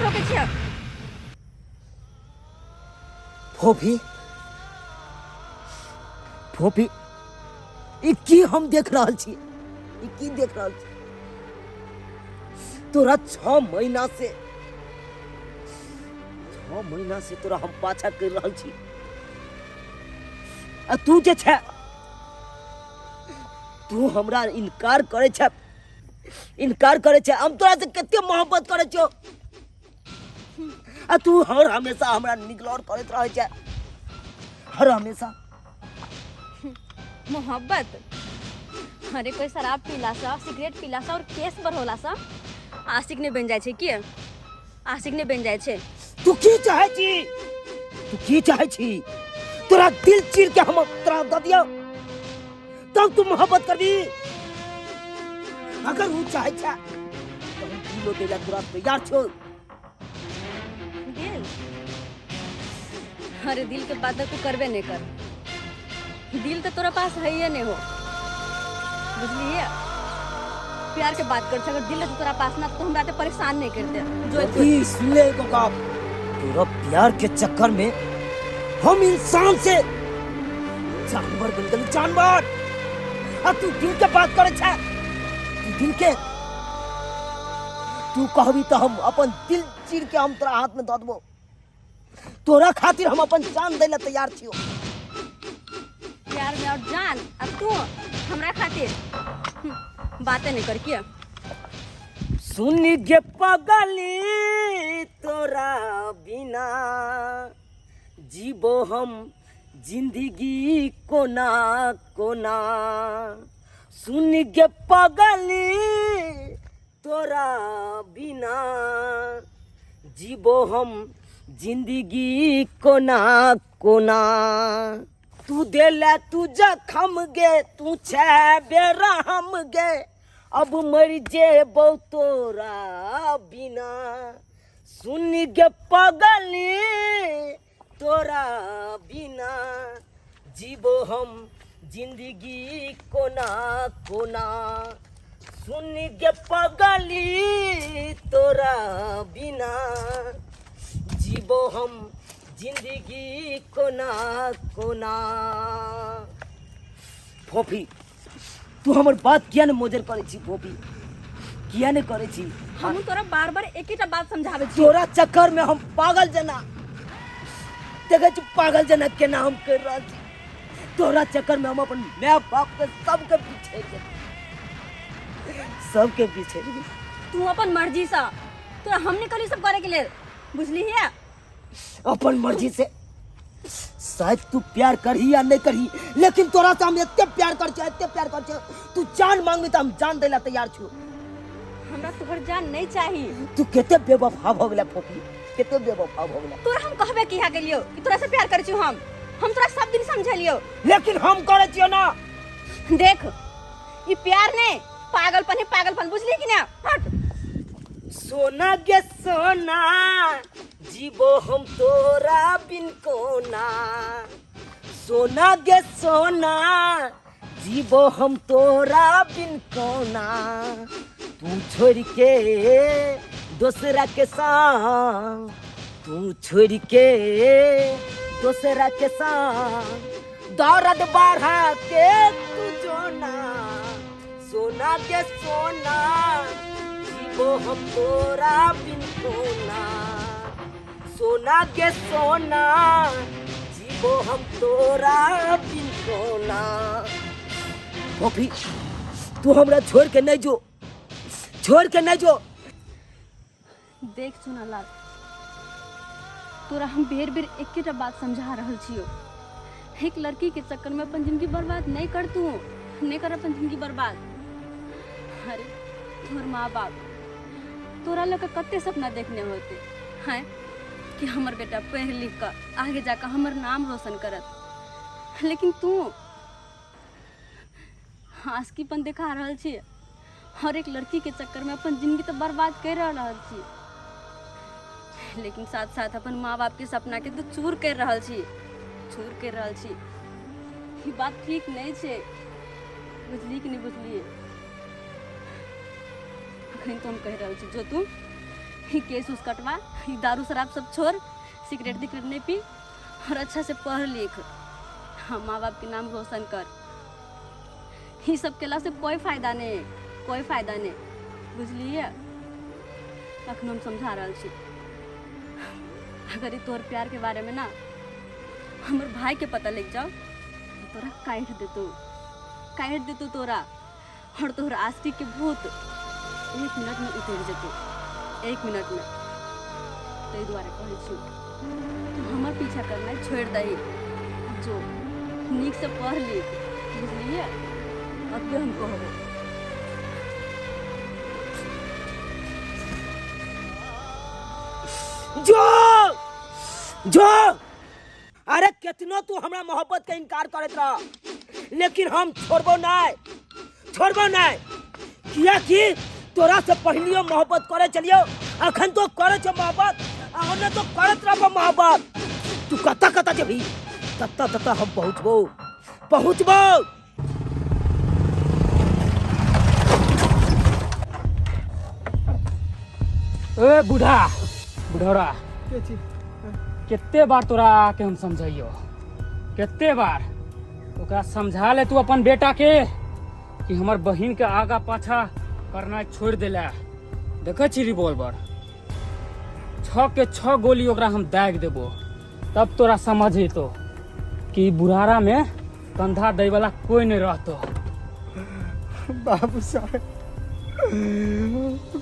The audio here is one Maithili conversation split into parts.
रोकै छियै? फोफी, फोफी, ई की हम देख रहल छी? ई की देख रहल छी? तोरा 6 महीना से, 6 महीना से तोरा हम पाछा कर रहल छी आ तू जे छै, तू हमरा इनकार करे छै, इनकार करे छै। हम तोरा से कते मोहब्बत करे छियो आ तू हर हमेशा हमरा निगलौर करैत रहै छै, हर हमेशा। मोहब्बत? अरे, कोई शराब पीला सा, सिगरेट पीला सा और केस बढ़ोला सा आशिक नहीं बन जाइ छै। की आशिक नहीं बन जाइ छै? तू की चाहे छी? तू की चाहे छी? तोरा दिल चीर के हम तोरा दऽ दियौ तब तू मोहब्बत करबी? अगर वो चाहे छै तो हम दिलो देला तोरा तैयार छो। दिल? अरे, दिल के बात तो तू करबे नहीं कर। दिल तो तोरा पास है ही नहीं हो, बुझलिए? प्यार के बात कर, अगर दिल है तो तोरा पास ना तो हमरा ते परेशान नहीं करते जो अभी सुन ले एगो बात, तोरा प्यार के चक्कर में हम इंसान से जानवर बन गेली, जानवर। आ तू दिल के बात करे छै, तू दिल के? तू कहबी तो हम अपन दिल चीर के हम तोरा हाथ में दऽ देबो। तोरा खातिर हम अपन जान दै ला तैयार छियो। प्यार में और जान, अब तू हमरा खातिर बातें नहीं कर किया। सुन गे पगली, तोरा बिना जीबो हम जिंदगी कोना कोना। सुन गे पगली, तोरा बिना जीबो हम जिंदगी कोना कोना। तू देला तू जखम गे, तू छै बेरहम गे, अब मर जेबौ तोरा बिना। सुन गे पगली, तोरा बिना जीबो हम जिंदगी कोना कोना। सुन गे पगली, तोरा बिना जीबो हम जिंदगी कोना कोना। फोफी, तू हमर बात किया ने मोजर करै छी? फोफी, किया ने करै छी? हम तोरा बार बार एकेटा बात समझाबै छी। तोरा चक्कर में हम पागल जना देखै छी, पागल जना केना हम कर रहल छी। तोरा चक्कर में हम अपन माय बाप के सबके पीछे गेल, सबके पीछे गेल। तू अपन मर्जी सा, तोरा हमने कहली सब करे के लेल, बुझली है? अपन मर्जी से शायद तू प्यार करही या नहीं करही, लेकिन तोरा से हम एते प्यार कर छियो, एते प्यार कर छियो, तू जान मांगबी तऽ हम जान दै ला तैयार छियो। हमरा तोहर जान नहीं चाहिए। तू कते बेवफा भऽ गेला फोफी, कते बेवफा भऽ गेला। तोरा हम कहबे किया गेलियो कि तोरा से प्यार करै छियो हम? हम तोरा सब दिन समझेलियो। लेकिन हम करै छियो ना। देख, ई प्यार नहीं, पागलपन है, पागलपन, बुझली कि ना? हट। सोना गे सोना, जीबो हम तोरा बिन कोना। सोना गे सोना, जीबो हम तोरा बिन कोना। तू छोड़ के दोसरा के संग, तू छोड़ के दोसरा के संग, दर्द बढ़ा के तू जोना। सोना के सोना, जीबो हम तोरा बिन कोना। सोना के सोना, जीबो हम तोरा बिन कोना। फोफी, तू हमरा छोड़ के नहीं जो, छोड़ के नहीं जो। देख चुनालाल, तोरा हम बेर बेर एकेटा बात समझा रहल छियो, एक लड़की के चक्कर में अपन जिंदगी बर्बाद नहीं कर, तू नहीं कर अपन जिंदगी बर्बाद। अरे, तोहर माँ बाप तोरा लऽ कऽ कते सपना देखने होते हैं कि हमर बेटा पढ़ि लिख कऽ आगे जाकऽ हमर नाम रोशन करत, लेकिन तू आशकीपन देखा रहल छी और एक लड़की के चक्कर में अपन जिंदगी तो बर्बाद कर रहल छी, लेकिन साथ साथ अपन माँ बाप के सपना के तो चूर कर रहल छी, चूर कर रहल छी। ई बात ठीक नहीं छै, बुझली कि नहीं बुझलिए? अखन तो हम कहि रहल छी, जो तू ई केस उस कटवा, ई दारू शराब सब छोड़, सिगरेट तिगरेट नहीं पी और अच्छा से पढ़ लिख, हाँ माँ बाप के नाम रोशन कर। ई सब केला से कोई फायदा नहीं, कोई फायदा नहीं, बुझलिए? अखन हम समझा रहल छी। अगर ई तोहर प्यार के बारे में ना हमर भाई के पता लग जाओ तो तोरा काटि देतो, काटि देतो तोरा, और तोहर आस्ती के भूत एक मिनट में उतर जेतो, एक मिनट में। ताहि दुआरे कहै छी तू हमर पीछा करनाइ छोड़ि दही, जो नीक से पढ़ लिख, बुझलिए? अतबे हम कहबो। जो जो अरे केतनो तू हमरा मोहब्बत के इनकार करत रह, लेकिन हम छोड़बो नहीं, छोड़बो नहीं, किया कि तोरा से पहलियो मोहब्बत करे चलियो, अखन तो करे छो मोहब्बत, आ हमने तो करत रहबो मोहब्बत। तू कत्ता कत्ता जेबही तत्ता तत्ता हम पहुंचबो, पहुंचबो। ए बूढ़ा, बुढ़ौरा, कते बार तोरा के हम समझाइयो, कते बार ओकरा समझा ले तू अपन बेटा के कि हमर बहिन के आगा पाछा करना छोड़ देला। देखे छी रिवॉल्वर, 6 के 6 गोली ओकरा हम दाग देबो, तब तोरा समझ एतो कि बुढ़ारा में कंधा दै वाला कोई नहीं रहतो। बाबू साहब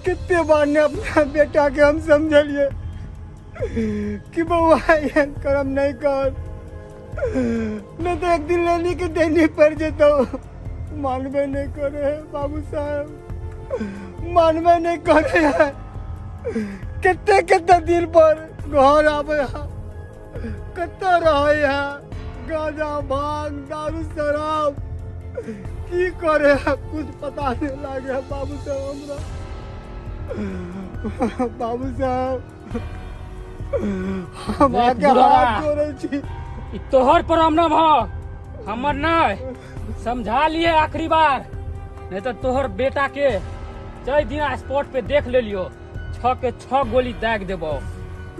कितने बार ने अपना बेटा के हम समझलिए कि बउआ एहन करम नहीं कर, नहीं तो एक दिन लेनी के देनी पड़ जेतो। मानबे नहीं करे है बाबू साहब, मानबे नहीं करे है। कितने कितने दिन पर घर आवे है, कत्ते रहे है, गांजा भांग दारू शराब की करे है कुछ पता नहीं लागे है बाबू साहब हमरा। बाबू साहब हम देख आके बुढ़ा। हाथ जोड़े छी। ई तोहर प्रॉब्लम हो, हमर नहीं। समझा लिए आखिरी बार, नहीं तो तोहर बेटा के जय दिन स्पॉट पे देख ले लियो, 6 के 6 गोली दाग देबो।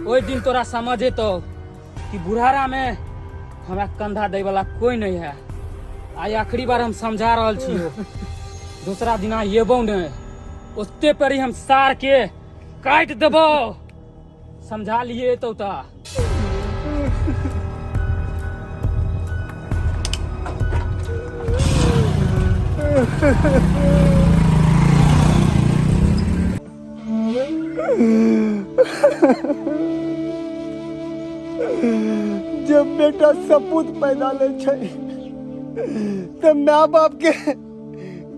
ओहि दिन तोरा समझ एतो कि बुढ़ारा में हमरा कंधा दै वाला कोई नहीं है। आइ आखिरी बार हम समझा रहल छियो, दूसरा दिना एबो नहीं, ओते पर ही हम सार के काटि देबो। समझा लिए तो ता। जब बेटा सपूत पैदा ले छै तो माँ बाप के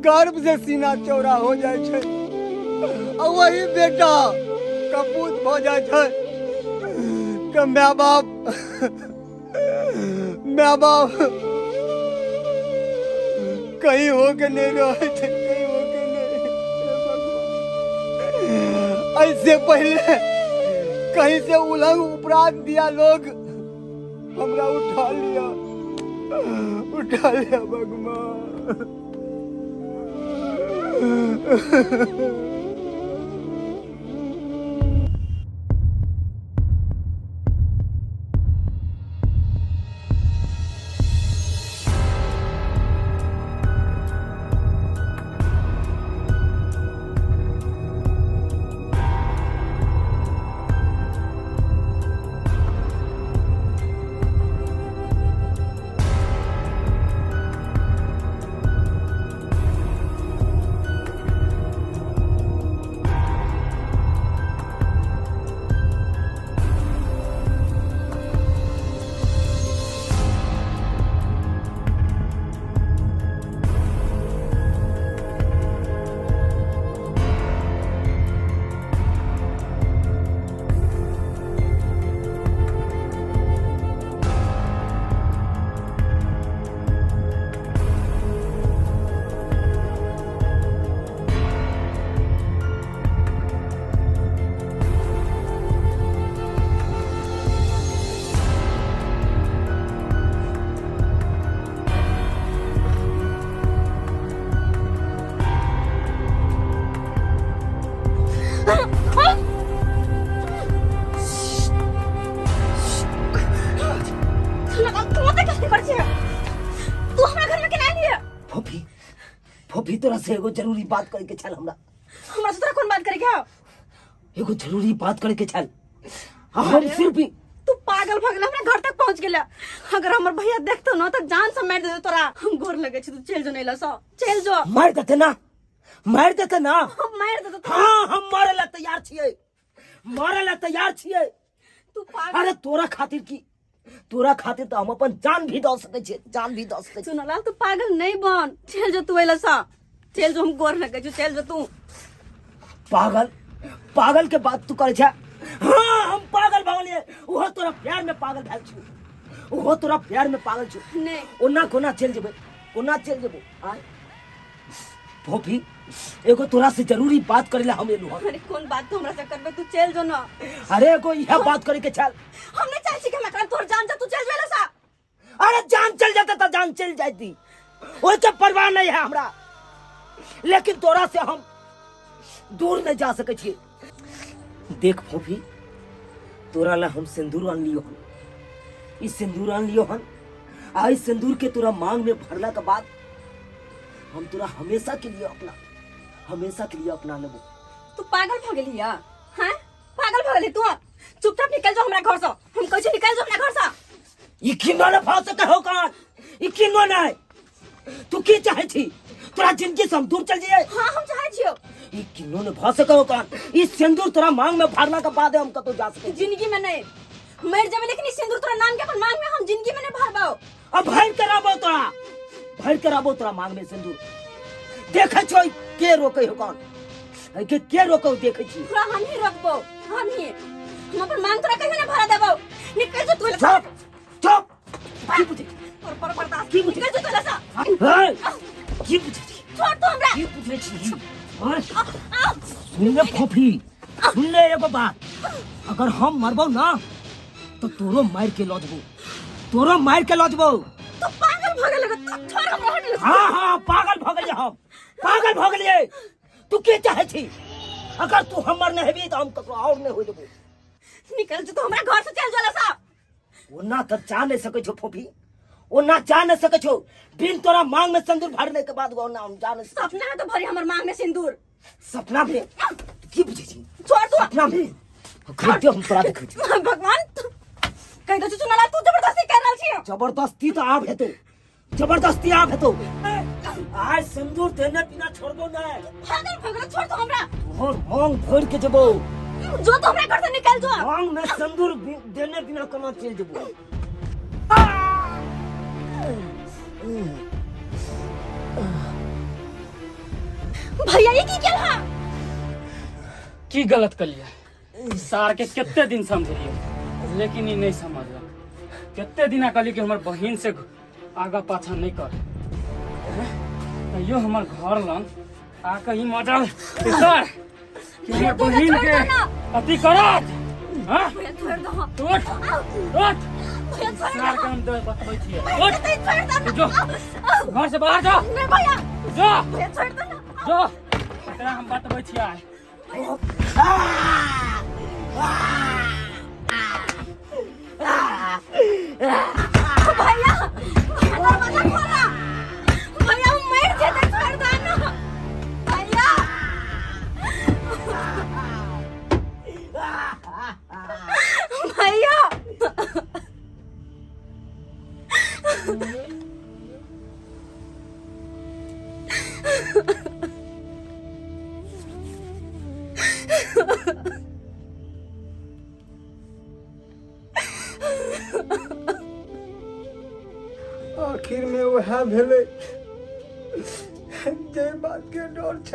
गर्व से सीना चौड़ा हो जाए छै, आ वही बेटा कपूत भ जाए छै तो माँ बाप, माँ बाप कहीं हो के नहीं रहे छै, कहीं हो के नहीं। ऐसे पहले कहीं से उलंग उपरांत दिया लोग हमरा उठा लिया, उठा लिया भगवान। तोरा से एगो जरूरी बात करे के छल हमरा। हमरा से तोरा कोन बात करे के हौ? एगो जरूरी बात करे के छल। हम सिर्फ तू पागल भऽ गेल, हमरा घर तक पहुंच गेल। अगर हमर भैया देखतो न त जान से मारि देतो तोरा। हम गोर लगे छी, तू चलि जो नैला सँ, चलि जो। मारि देते ना, मारि देते ना, हम मारि देतो तोरा। हाँ, हम मारे ला तैयार छियै, मारे ला तैयार छियै। तू पागल। अरे तोरा खातिर की, तोरा खातिर तऽ हम अपन जान भी दऽ सकै छियै, जान भी दऽ सकै छियै। सुनलाल, तू पागल नहीं बन, चल जो तू एला सा, चल जो, हम गोर लगे छौ, चल जो तू। पागल, पागल के बात तू करै छै? हाँ, हम पागल भऽ गेलियै। ओहो तोरा प्यार में पागल भेल छौ, ओहो तोरा प्यार में पागल छौ। नहीं। ओना कोना चलि जेबै, कोना चलि जेबो? आय फोफी, एगो तोरा से जरूरी बात करे ला हम एलु हन। अरे कोन बात तू हमरा से करबे, तू चल जो ना। अरे एगो इहे बात करे के छल। हम नहीं चाहे छी कि हमरा कारण तोहर जान जा, तू चल जो सा। अरे जान चल जाता त जान चल जाती, ओइ के परवाह नहीं है हमरा, लेकिन तोरा से हम दूर नहीं जा सके छियै। देख फोफी, तोरा ला हम सिंदूर आनलियो हन, ई सिंदूर आनलियो हन, आ ई सिंदूर के तोरा मांग में भरला के बाद हम तोरा हमेशा के लिए अपना, हमेशा के लिए अपना लेबो। तू पागल भ गेली या? हैं, पागल भ गेली तू? चुपचाप निकल जाओ हमरा घर से, हम कहै छी निकल जाओ हमरा घर से। ई किनो ने भ सके हो कान, ई किनो नहीं। तू की चाहे छी, तोरा जिंदगी से हम दूर चल जाइए? हाँ, हम चाहे छियो। ई किनो ने भ सके हो कान, ई सिंदूर तोरा मांग में भरला के बाद हम कतौ जा सके। जिंदगी में नहीं मर जाबे, लेकिन ई सिंदूर तोरा नाम के अपन मांग में हम जिंदगी में नहीं भरबाओ। अब भर के रहबो तोरा, भर के रहबो तोरा मांग में सिंदूर। देखे छो के रोके हो कौन, के के रोके देखे छी? तोरा हम ही रोकबो, हम ही, हम अपन मांग तोरा कहियो ना भरा देबो। निकल जो तू। चुप चुप, की बुझे पर पर बर्दाश्त की बुझे? निकल जो तू सा। हे, की बुझे छी? छोड़ तू हमरा। की बुझे छी? अरे, सुन ले फोफी, सुन ले एगो बात, अगर हम मरबो ना तो तोरो मार के लऽ जेबो, तोरो मार के लऽ जेबो। तू पागल भऽ गेल, तू छोड़ हमरा, हट। हाँ हाँ, पागल भऽ गेलियै हम, पागल भऽ गेलियै। तू के चाहे छी? अगर तू हमर नहि हेबी तऽ हम ककरो और नहि होइ देबो। निकल जो तू हमरा घर से, चल जो सा। ओना तऽ जा नहि सकै छौ फोफी, ओना जा नहि सकै छौ बिन तोरा मांग में सिंदूर भरने के बाद, ओना हम जा नहि सकै। सपना में तो भरी हमर मांग में सिंदूर। सपना में की बुझै छी? छोड़ तू। सपना में खरीदते हम तोरा देखै छी। भगवान, तू कहि दो चुनाला, तू जबरदस्ती कर रहल छी। जबरदस्ती तऽ आब हेतौ, जबरदस्ती आब हेतौ। आइ सिंदूर देने बिना छोड़बो नहि। पागल भऽ गेल, छोड़ तू हमरा। तोहर मांग भरि के जेबो। जो तो हमरा घर से निकल जो। मांग में सिंदूर देने बिना केना चलि जेबो? भैया, ये की केलहा? की गलत कलियै सार के? कते दिन समझलियै लेकिन ई नहीं समझलक। कते दिना कहलियै कि हमर बहिन से आगा पाछा नहीं कर, तैयो हमर घर लंग आके ई मजल सर कि हमर बहिन के अति करत। हाँ? भैया, छोड़ दो। उठ उठ। भैया, छोड़। सार के हम बतबै छियै, भैया, उठ। छोड़ दो ना। जो घर से बाहर जा। नहीं भैया। जो। भैया, छोड़ दो ना। जो, एकरा हम बतबै छियै। भैया, भैया, दरवाजा खोला। भैया, हम मर जेते, छोड़ दो ना भैया। भैया। आखिर में वह भेलै जे बात के डर छ।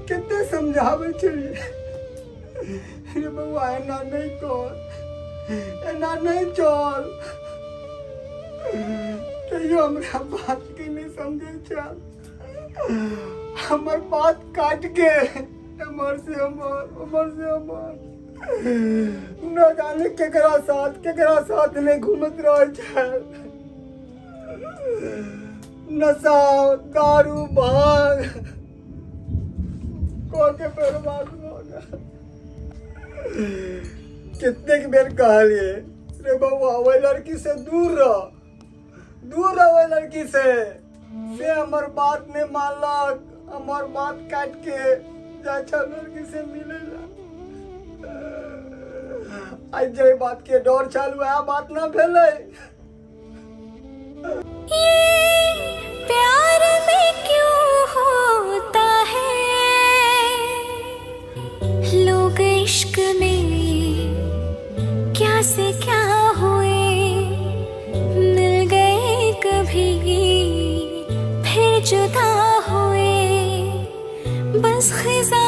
कते समझाबै छलियै, रे बौआ, एना नहि कर, एना नहि चल, तैयो हमरा बात के नहि समझै छल। हमर बात काट के एम्हर से एम्हर, ओम्हर से एम्हर, न जाने केकरा साथ केकरा साथ नहि घूमैत रहै छै। नशा दारू भांग कऽ के बर्बाद भऽ गेल। कतेक बेर कहलियै, रे बौआ, ओहि लड़की से दूर रह, दूर रह ओहि लड़की से। से हमर बात नहि मानलक। हमर बात काटि के जाइ छल लड़की से मिले ला। आइ जे बात के डर छल वएह बात ना भेलै। ये प्यार में क्यों होता है लोग इश्क में क्या से क्या हुए, मिल गए कभी फिर जुदा हुए, बस खिजा